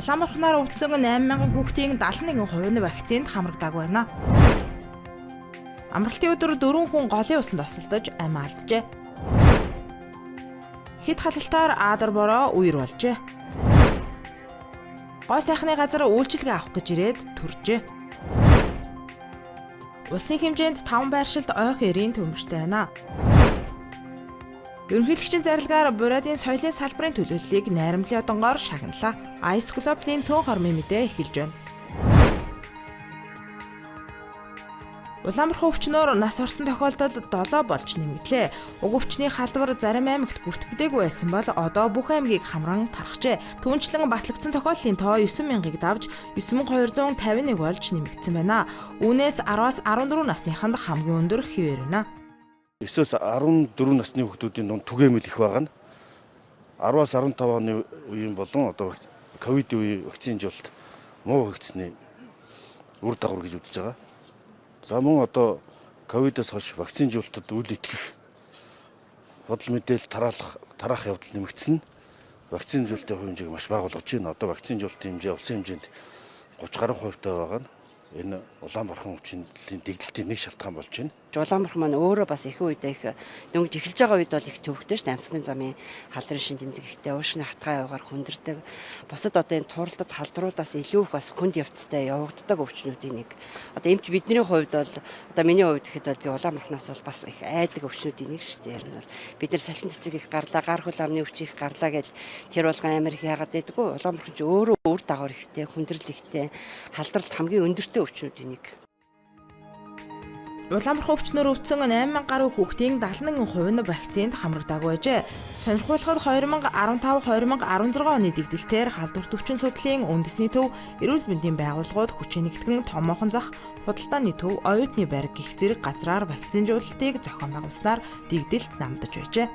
Улаанбархнаар өвдсөн 8000 хүүхдийн 71% нь вакцинд хамрагдаагүй байна. Амралтын өдөр 4 хүн голын усанд осолдож амиа алджээ. Хэд халалтаар аадар бороо үер болжээ. Гой сайхны газар үйлчилгээ авах гэж ирээд төржээ. Улсын хэмжээнд 5 байршилд ойх эрийн төмөртэй байна. Ерөнхийлөгчийн зарилгаар Буриадын соёлын салбарын төлөөллийг найрамдлын одонгоор шагналаа. Ice Global-ийн цөөн хормын мэдээ эхэлж байна. Улаанбархан өвчнөөр нас орсон тохиолдол 7 болж нэмэгдлээ. Уг өвчний халдвар зарим аймагт бүртгэгдээгүй байсан бол одоо бүх аймгийг хамран тархжээ. Түүнчлэн батлагдсан тохиолдлын тоо 9,000-ыг давж 9,251 болж нэмэгдсэн байна. Үүнээс 10-аас 14 насныханд хамгийн өндөр хэвээр байна. 9-өөс 14 насны хүүхдүүдийн дунд түгээмэл их байгаа нь 10-аас 15 оны үеийн болон одоо ковидын үеийн вакцинжуулалт муу хэрэгцсэний үр дагавар гэж үзэж байгаа. За мөн одоо ковидоос хойш вакцинжуулалтад үл итгэх худал мэдээлэл тараах явдал нэмэгдсэн. Вакцинжуулалтын хувь хэмжээг маш бага болгож байна. Одоо вакцинжуулалтын хэмжээ улсын хэмжээнд 30 гаруй хувьтай байгаа нь энэ Улаанбархан өвчнөлийн дэгдэлтийн нэг шалтгаан болж байна. Улаанбархан маань өөрөө бас их үедээ их дөнгөж эхэлж байгаа үед бол их төвөгтэй шүү дээ. Амьсгалын замын халдрын шин тэмдэг ихтэй, уушгины хатгаа яваагаар хүндэрдэг. Бусад одоо энэ туралдад халдруудаас илүү их бас хүнд явцтай явагддаг өвчнүүдийн нэг. Одоо эмч бидний хувьд бол одоо миний хувьд гэхэд бол би Улаанбарханаас бол бас их айдаг өвчнүүдийн нэг шүү дээ. Ер нь бол бид нар салхин цэцэг их гарлаа, гар хөл амны өвч их гарлаа гэж тэр болгон амар их яагаад байдаггүй. Улаанбархан ч өөрөө үр дагавар ихтэй, хүндрэл ихтэй, халдралт хамгийн өндөртэй өвчнүүдийн нэг. Улаанбархан өвчнөр өвдсөн 8000 гаруй хүүхдийн 71% нь вакцинд хамрагдаагүй байжээ. Сонирхуулахад 2015-2016 оны дэгдэлтээр халдварт өвчин судлалын үндэсний төв, эрүүл мэндийн байгууллагууд, хүчийн нэгтгэн, томоохон зах, худалдааны төв, оюутны байр гэх зэрэг газраар вакцинжуулалтыг зохион байгуулснаар дэгдэлт намдаж байжээ.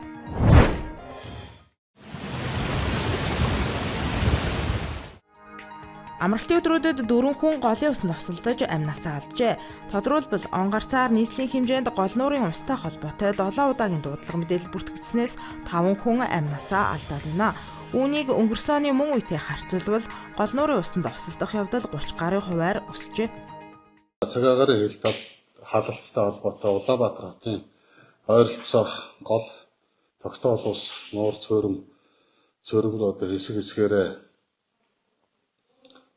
Амралтын өдрүүдэд 4 хүн голын усанд осолдож амнасаа алджээ. Тодруулбал он гарсаар нийслэлийн хэмжээнд гол нуурын устай холбоотой 7 удаагийн дуудлага мэдээлэл бүртгэгдсэнээс 5 хүн амнасаа алдаад байна. Үүнийг өнгөрсөн оны мөн үетэй харьцуулбал гол нуурын усанд осолдох явдал 30 гаруй хувиар өсжээ. Цаг агаарын хил тал халалцтай холбоотой Улаанбаатар хотын ойролцоох гол тогтоол ус нуур цөөрөм рүү одоо хэсэг хэсгээрээ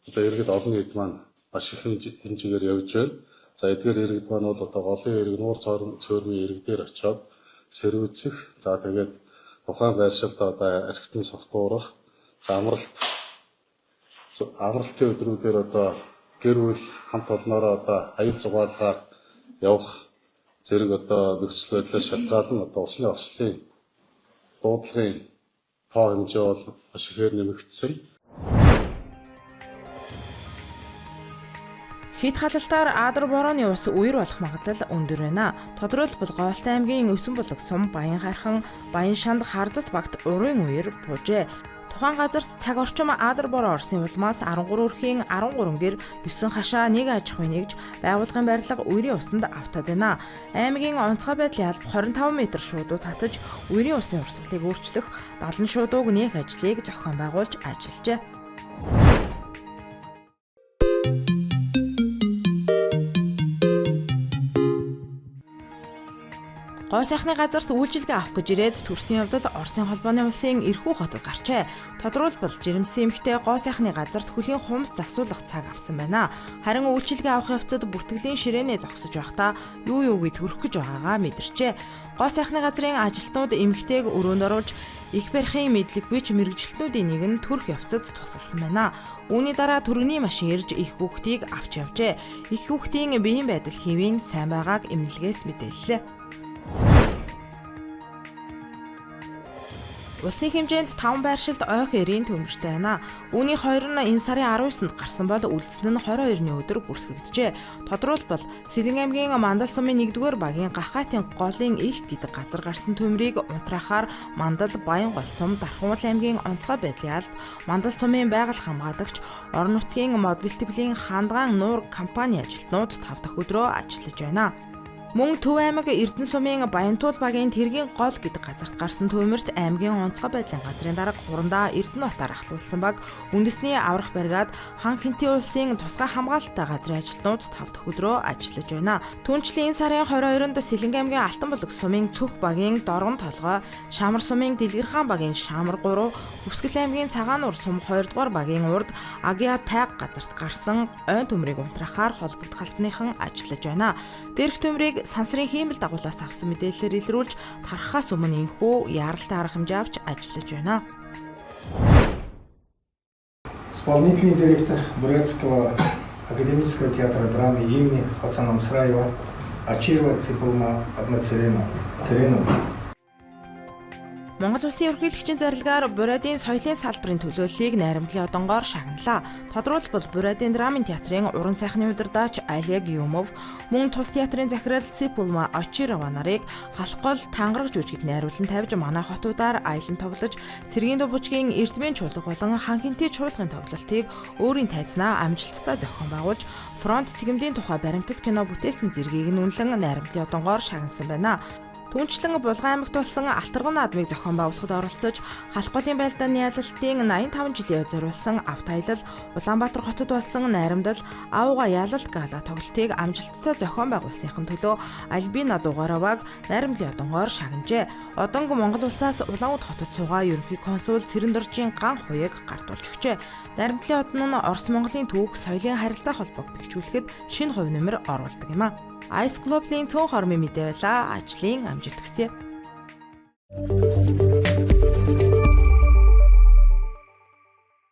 одоо иргэд олон нийт маань маш их хэмжээгээр явж байна. За эдгээр иргэд маань бол одоо голын ирэг нуур цөөрмийн ирэг дээр очиод сэрүүцэх, за тэгээд тухайн байршилд одоо архитан согтуурах, за амралтын өдрүүдээр одоо гэр бүл хамт олноороо одоо аял зугаалгаар явах зэрэг одоо нөхцөл байдлаас шалтгаалan одоо усны ослын дуудлагын тоо хэмжээ бол маш ихээр нэмэгдсэн. Хит халалтаар Адар борооны ус үер болох магадлал өндөр байна. Тодорхойлбол Гоолт аймгийн Өсөн булаг сум, Баян хайрхан, Баян шанд, Харзат багт урын үер буужээ. Тухайн газарт цаг орчим Адар бороо орсны улмаас 13 өрхийн 13 гэр 9 хашаа 1 аж ахуй нэгж байгууллагын барилга үерийн усанд автаад байна. Аймгийн онцгой байдлын алба 25 м шуудуу татаж үерийн усны урсгалыг өөрчлөх 70 шуудууг нээх ажлыг зохион байгуулж ажиллажээ. Гой сайхны газарт үйлчилгээ авах гэж ирээд төрсөн явдал Оросын холбооны улсын Эрхүү хотод гарчээ. Тодруулбал жирэмсэн эмэгтэй гой сайхны газарт хөлийн хумс засуулах цаг авсан байна. Харин үйлчилгээ авах явцад бүртгэлийн ширээнээ зогсож байхдаа юу юуг төрөх гэж байгаагаа мэдэрчээ. Гой сайхны газрын ажилтнууд эмэгтэйг өрөөнд оруулж их барихын мэдлэггүй ч мэргэжилтнүүдийн нэг нь төрөх явцад тусалсан байна. Үүний дараа түргэний машин ирж их хүүхдийг авч явжээ. Их хүүхдийн биеийн байдал хэвийн сайн байгааг эмнэлгээс мэдээллээ. Улсын хэмжээнд 5 байршилд ойх эрийн төмөртэй байна. Үүний 2 нь энэ сарын 19-нд гарсан бол үлдсэн нь 22-ны өдөр бүртгэгджээ. Тодруулбал Сэлэн аймгийн Мандал сумын 1-р багийн Гахаатын голын их гэдэг газар гарсан төмрийг унтраахаар Мандал Баянгол сум, Дархануул аймгийн онцгой байдлын алба, Мандал сумын байгаль хамгаалагч, орон нутгийн мод бэлтгэлийн хандгаан нуур компани ажилтнууд 5 дахь өдрөө ажиллаж байна. Мөн Төв аймаг Эрдэнэ сумын Баянтуул багийн Тэргийн гол гэдэг газарт гарсан түймэрт аймгийн онцгой байдлын газрын дарга Хурандаа Эрдэнэ батаар ахлуулсан баг үндэсний аврах бригад Хан Хэнтийн улсын тусгай хамгаалалттай газрын ажилтнууд 5 дахь өдрөө ажиллаж байна. Түүнчлэн энэ сарын 22-нд Сэлэнгэ аймгийн Алтан булаг сумын Цөх багийн Доргон толгой, Шамар сумын Дэлгэрхаан багийн Шамар 3, Хөвсгөл аймгийн Цагаануур сум 2 дугаар багийн урд Агиа тайг газарт гарсан ойн төмрийг унтраахаар холбогдох албаныхан ажиллаж байна. Дээрх төмрийг сансрын хиймэл дагуулаас авсан мэдээллээр илрүүлж тархахаас өмнө энэхүү яаралтай арга хэмжээ авч ажиллаж байна. Исполнительный директор Бурятского академического театра драмы имени Хацана Мсраева Ачирова Цыпылма Адмацерена. Церенова. Монгол Улсын ерөнхийлөгчийн зарилгаар Бурядын соёлын салбарын төлөөллийг найрамдлын одонгоор шагналаа. Тодруулбал Бурядын драмын театрын уран сайхны удирдаач Олег Юмов, мөн тус театрын захирал Ципулма Очирова нарыг Халхгол тангараг жүжгийг найруулан тавьж манай хотуудаар аялан тоглож цэргийн дуу бүжгийн Эрдмийн чуулга болон Хан Хэнтий чуулгын тоглолтыг өөрийн тайзнаа амжилттай зохион байгуулж фронт цэгэмдийн тухай баримтат кино бүтээсэн зэргийг нь үнэлэн найрамдлын одонгоор шагнасан байна. Түүнчлэн Булган аймагт болсон Алтарган наадмыг зохион байгуулахад оролцож Халхголын байлдааны ялалтын 85 жилийн зориулсан автоаялал Улаанбаатар хотод болсон найрамдал Аавга ялалт гала тоглолтыг амжилттай зохион байгуулсныхан төлөө Альбина Дугараваг найрамдлын одонгоор шагнажээ. Одонг Монгол улсаас Улаанбаатар хотод суугаа ерөнхий консул Цэрэндоржийн ган хуяг гардуулж өгчээ. Найрамдлын одон нь Орос Монголын түүх соёлын харилцаа холбоог бэхжүүлэхэд шинэ хувь нэмэр оруулдаг юм а. Ice Global-ийн цөөн хормын мэдээ байлаа. Ажлын амжилт хүсье.